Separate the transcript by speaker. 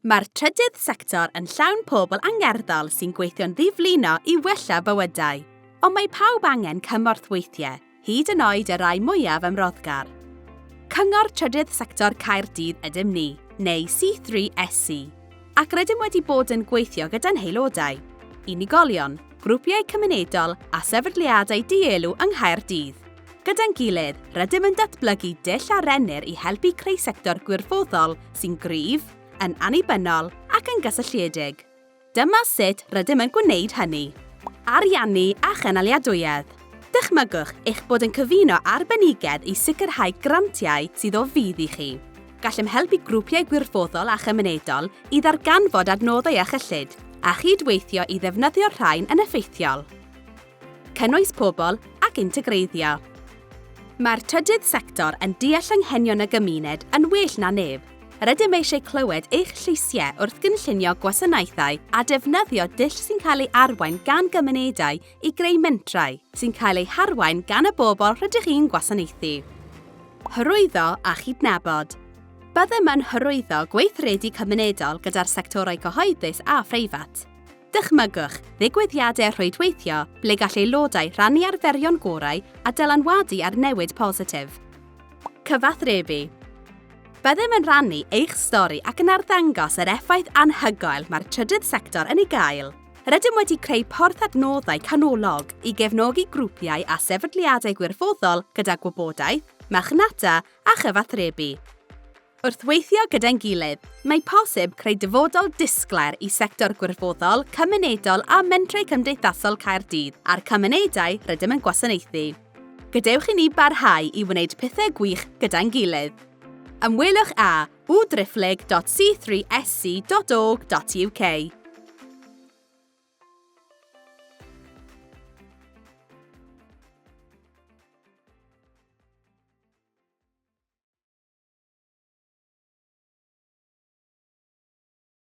Speaker 1: Mae'r trydydd sector yn llawn pobl angerddol sy'n gweithio'n ddiflino i wella bywydau. Ond mae pawb angen cymorth weithiau, hyd yn oed y rhai mwyaf ymroddgar. Cyngor Trydydd Sector Caerdydd ydym ni, neu C3SC, ac rydym wedi bod yn gweithio gyda'n haelodau, unigolion, grwpiau cymunedol a sefydliadau dielw yng Nghaerdydd. Gyda'n gilydd, rydym yn datblygu dull a rennir i helpu creu sector gwirfoddol sy'n gryf, yn annibynnol ac yn gysylltiedig. Dyma sut rydym yn gwneud hynny. Ariannu a chynaliadwyedd. Dychmygwch eich bod yn cyfuno arbenigedd i sicrhau grantiau sydd o fudd i chi. Gallem helpu grwpiau gwirfoddol a chymunedol i ddarganfod adnoddau a chyllid, a chyd-weithio i ddefnyddio'r rhain yn effeithiol. Cynnwys pobl ac integreiddio. Mae'r trydydd sector yn deall anghenion y gymuned yn well na neb. Rydym eisiau clywed eich lleisiau wrth gynllunio gwasanaethau a defnyddio dull sy'n cael ei arwain gan gymunedau i greu mentrau sy'n cael eu harwain gan y bobl rydych chi'n gwasanaethu. Hyrwyddo a chydnabod. Byddem yn hyrwyddo gweithredu cymunedol gyda'r sectorau cyhoeddus a phreifat. Dychmygwch ddigwyddiadau rhwydweithio ble gall aelodau rhannu arferion gorau a dylanwadu ar newid positif. Cyfathrebu. Byddem yn rhannu eich stori ac yn arddangos yr effaith anhygoel mae'r trydydd sector yn ei gael. Rydym wedi creu porth adnoddau canolog i gefnogi grwpiau a sefydliadau gwirfoddol gyda gwybodaeth, marchnata a chyfathrebu. Wrth weithio gyda'n gilydd, mae posib creu dyfodol disglair i sector gwirfoddol, cymunedol a mentrau cymdeithasol Caerdydd a'r cymunedau rydym yn gwasanaethu. Gadewch i ni barhau i wneud pethau gwych gyda'n gilydd. Ymwelwch â www.c3sc.org.uk.